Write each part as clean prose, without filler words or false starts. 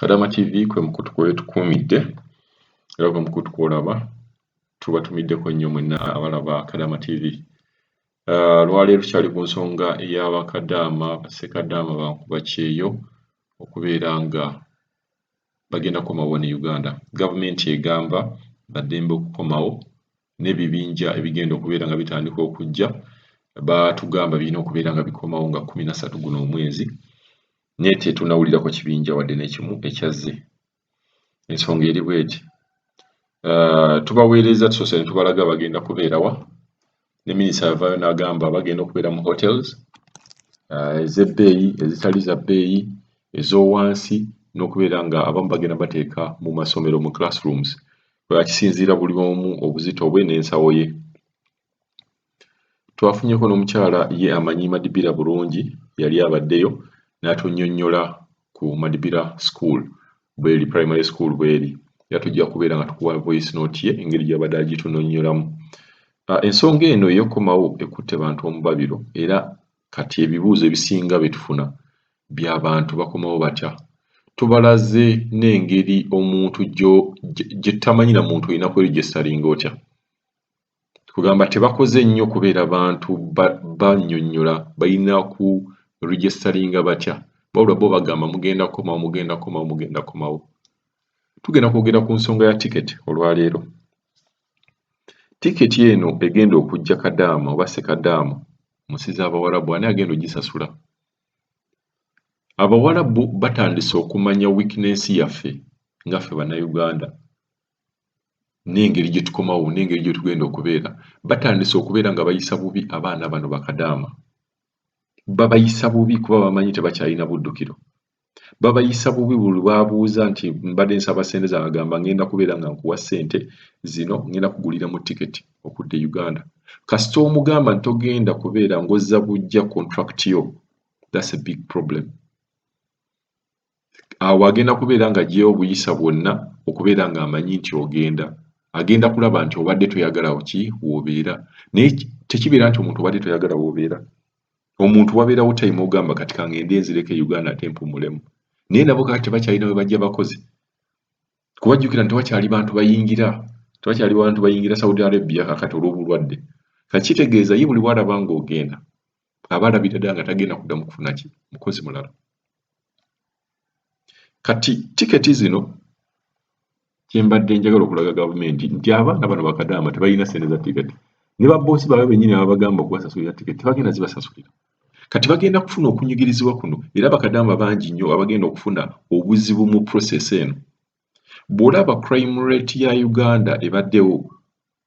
Kadama TV kwe mukutu kwe tukuumidde era gwe mukutu kw'olaba. Tubatumiddeko nnyo mwenna abalaba Kadama TV. Lwaleero tukyali ku nsonga ey'abakadaama, bassekadaama bankuba kyeyo okubeera nga bagenda kukomawo ne Uganda. Gavumenti egamba baddembe okukomawo n'ebibinja ebigenda okubeera nga bitandika okujja baatugamba birina okubeera nga bikomawo nga 13 guno omwezi, naye tetunnawulirako kibinja wadde n'ekimu ekyazze. Ensonga eri bweti: tubaweereza tusoose ne tubalaga bagenda kubeera wa, ne minisita yavaayo n'agamba bagenda okubeera mu hotels ez'ebbeeyi, ezitali za bbeeyi, ez'owansi, n'okubeera nga abamu bagenda bateeka mu masomero mu classrooms, kisinziira buli omu obuzito bwe n'ensawo ye. Twafunyeko n'omukyala ye amanyi Madibira bulungi, yali abaddeyo n'atunnyonnyola ku Madibira School bweri, primary school bweri, era tujja kubeera nga tukuwa voice note ye engeri gy'abadde agitunnyonnyolamu. Ensonga eno ey'okukomawo ekutte bantu omubabiro, era kati ebibuuzo ebisinga bye tufuna by'abantu bakomawo batya. Tubalaze n'engeri omuntu gye tutamanyi na muntu olina kweregisitaringa otya. Kugamba tebakoze nnyo kubeera bantu bannyonnyola balina ku regisitaringa batya, wabula bo bagamba mugenda kukomawo, mugenda kukomawo, mugenda kukomawo. Tugenda kwogera ku nsonga ya tiketi olwaleero. Tiketi eno egenda okujja kadaama oba ssekadaama mu nsi z'Abawarabu, ani agenda ogisasula? Abawarabu batandise okumanya weakness yaffe nga ffe Bannayuganda n'engeri gye tukomawo n'engeri gye tugenda okubeera. Batandise okubeera nga bayisa bubi abaana bano bakadaama. Babayisa bubi kuba bamanyi tebakyalina buddukiro. Babayisa bubi buli lw'abuuza nti mbadde nsaba ssente zange, agamba ngenda kubeera nga nkuwa ssente zino, ngenda kugulira mu tiketi okudda e Uganda. Kasita omugamba nti togenda kubeera ng'ozza buggya contract yo, that's a big problem. Awo agenda kubeera ng'aggyeyo obuyisa bwonna okubeera ng'amanyi nti ogenda. Agenda kulaba nti obadde toyagala ki w'obeera. Naye tekibeera nti omuntu obadde toyagala w'obeera. Omuntu wabeerawo time ogamba kati ka ngende nzireko e Uganda ate mpummulemu. Naye nabo kakati tebakyalina we bajja bakozi. Kuba jjukira nti tewakyali bantu bayingira, tewakyali bantu bayingira Saudi Arabia kaakati olw'obulwadde. Kati kitegeeza ye buli bw'alaba ng'ogenda aba alabira ddala nga tagenda kuddamu kufuna ki mukozi mulala. Kati tiketi zino kye mbadde njagala okulaga gavumenti nti abaana bano bakadaama tebalina ssente za tiketi. Ne babboosi baabwe bennyini ababagamba okubasasulira tiketi tebagenda zibasasulira. Kati bagenda kufuna okunyigirizibwa kuno, era bakadaama bangi nnyo abagenda okufuna obuzibu mu process eno. Bw'olaba crime rate ya Uganda ebaddewo,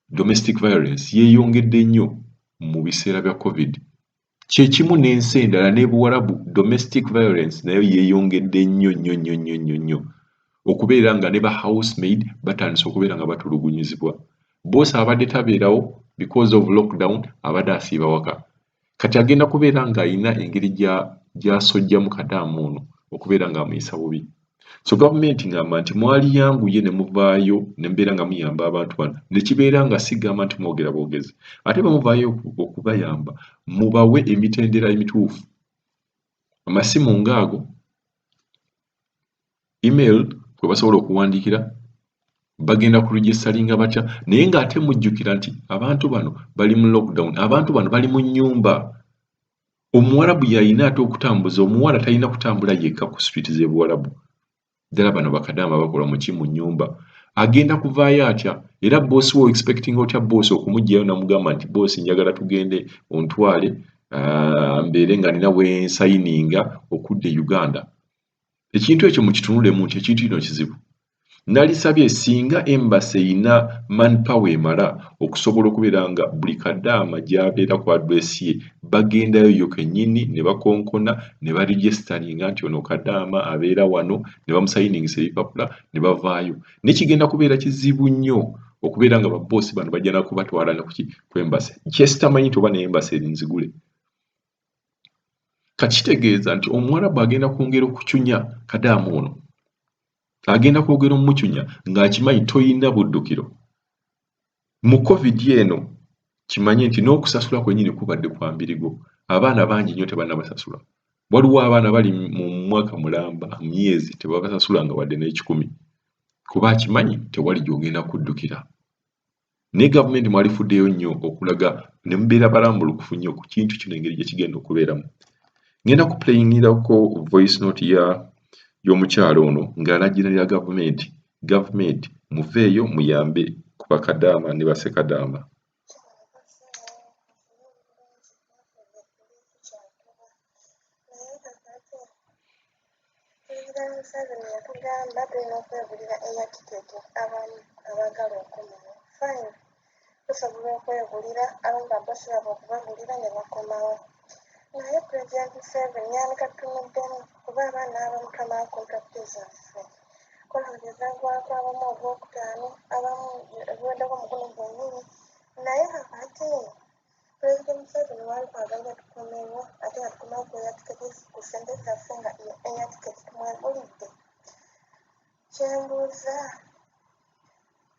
domestic violence yeeyongedde nnyo mu biseera bya COVID. Kye kimu n'ensi endala, n'e Buwarabu domestic violence nayo yeeyongedde nnyo nnyo nnyo nnyo nnyo nnyo. Okubeera nga ne ba housemaid batandise okubeera nga batulugunyizibwa. Bboosi abadde tabeerawo because of lockdown, abadde asiiba waka. Kati agenda kubeera ng'ayina engeri gy'asojjamu kadaama ono okubeera ng'amuyisa bubi. So gavumenti ngamba nti mwaliyanguye ne muvaayo ne mubeera nga muyamba abantu bano, ne kibeera nga sigamba nti mwogera bwogezi. Ate bwe muvaayo okubayamba mubawe emitendera emituufu. Amasimu ng'ago, email kwe basobola okuwandiikira, bagenda kuregisitaringa batya, naye ng'ate mujjukira nti abantu bano bali mu lockdown, abantu bano bali mu nnyumba. Omuwarabu y'alina ate okutambuza, omuwala talina kutambula yekka ku street z'e Buwarabu. Ddala bano bakadaama bakola mu ki mu nnyumba. Agenda kuvaayo atya? Era bboosi wo expectinga otya bboosi okumuggyayo n'amugamba nti bboosi njagala tugende ontwale mbeere nga nina we nsayininga okudda e Uganda. Ekintu ekyo mukitunulemu nti ekintu kino kizibu. Nalisabye singa embassy eyina manpower emala okusobola okubeera nga buli kadaama gy'abeera ku address ye bagendayo yo kennyini ne bakonkona ne baregisitaringa nti ono kadaama abeera wano, ne bamusayiningisa ebipapula ne bavaayo. Naye kigenda kubeera kizibu nnyo okubeera nga babboosi bano bajja na kubatwala ne kuki ku embassy. Kye sitamanyi nti oba ne embassy nzigule. Kati kitegeeza nti Omuwarabu agenda kwongera okucunya kadaama ono. Agenda kwogera omucunya ng'akimanyi toyina buddukiro. Mu COVID eno kimanye nti n'okusasula kwennyini kubadde kwa mbirigo. Abaana bangi nnyo tebannabasasula. Waliwo abaana bali mu mwaka mulamba myezi tebabasasulanga wadde n'ekikumi kuba akimanyi tewali gy'ogenda kuddukira. Naye gavumenti mwalifuddeyo nnyo okulaga ne mubeera balambulukufu nnyo ku kintu kino engeri gye kigenda okubeeramu. Ngenda kupuleyingirako voice note ya y'omukyala ono ng'alagiranira gavumenti, gavumenti muveeyo muyambe ku bakadaama ne bassekadaama. Pulezidenti Museveni yatugamba tulina okwegulira air ticket abamu abaagala okomawo. Fine, tusobola okwegulira, abamu ba boss baabwe okubagulira ne bakomawo. Naye Pulezidenti Museveni yandikatutunuddemu kuba abaana abamu twamala contract zaffe. Contract zaggwako abamu ogwokutaano, abamu ebiweddeko muguno gwennyini. Naye kakati Pulezidenti Museveni waali kwagalira tukomewo ate nga tukomewo ku air ticket ku ssente zaffe nga air ticket tumwegulidde. Kyembuuza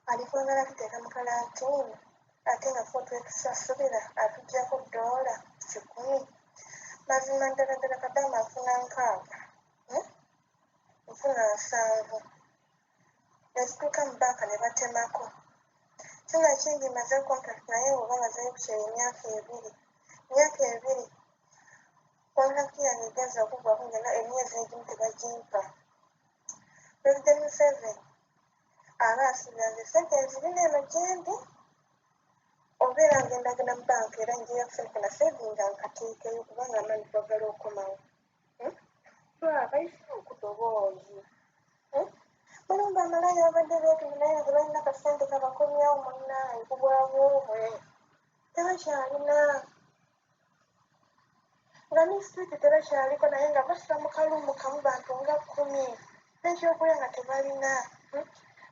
ali kwagala tuteeka mu kalantiini ate nga ffe twetusasulira atuggyako ddoola 100. Mazima ddala ddala kadaama nfuna 60, nfuna 70 ne zituuka mu bbanka ne batemako. Sinakindi mmaze contract naye oba mazeeyo ku kyeyo emyaka ebiri. Myaka ebiri contract yange egenze okuggwako ng'era emyezi egimu tebagimpa. Pulezidenti Museveni aba asuubira nze ssente nzirina eno gyendi oba era ngendagenda mu bbanka era njeyo akasente ke nasevinga nkateekeyo kubanga mmanyi twagala okomawo. Twaba ku ddoboozi. Mulimu bamalaaya babadde beetunda naye nga tebalina kasente kabakomyawo munnange ku bwabwobwe. Tebakyalina. Nga ne sipiidi tebakyaliko naye nga basula mu kaluumu kamu bantu nga 10 n'ekyokulya nga tebalina.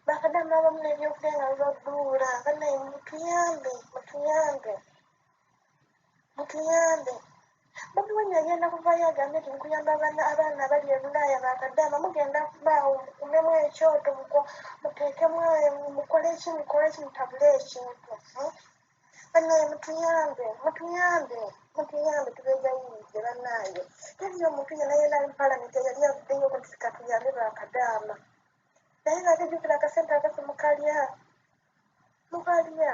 Bakadaama abamu n'ebyokulya nga bibaduula. Bannaye mutuyambe, mutuyambe, mutuyambe. Bobi Wine agenda kuvaayo agambe nti mukuyamba abaana abali e Bulaaya bakadaama mugenda kubaawo mukumemu ekyoto muteekemu mukole ki mukole ki mutabule ekintu. Bannaye mutuyambe, mutuyambe, mutuyambe tubeegayiridde bannaaye. Teriyo omuntu yenna yenna ali mu paalamenti eyali avuddeyo nti katuyambe bakadaama. Naye ng'ate jjukira akasente akaffe mukalya, mukalya.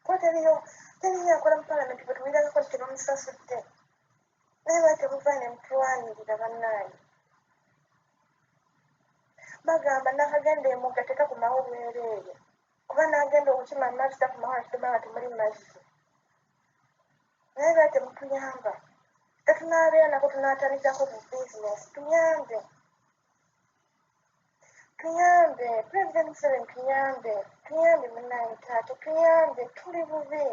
Kuba teriyo teriyo akola mu paalamenti bwe tuwulirangako nti tebamusasudde. Naye lwaki temuvaayo ne mutulwanirira bannaaye? Bagamba n'akagenda emugga tekakomawo bwereere kuba n'agenda okukima amazzi takomawo na kidomola nga temuli mazzi. Naye lwaki temutuyamba? Tetunaabeera nako tunaatandikirako bu bizinesi tuyambe. Tuyambe, Pulezidenti Museveni tuyambe, tuyambe munnange taata tuyambe tuli bubi.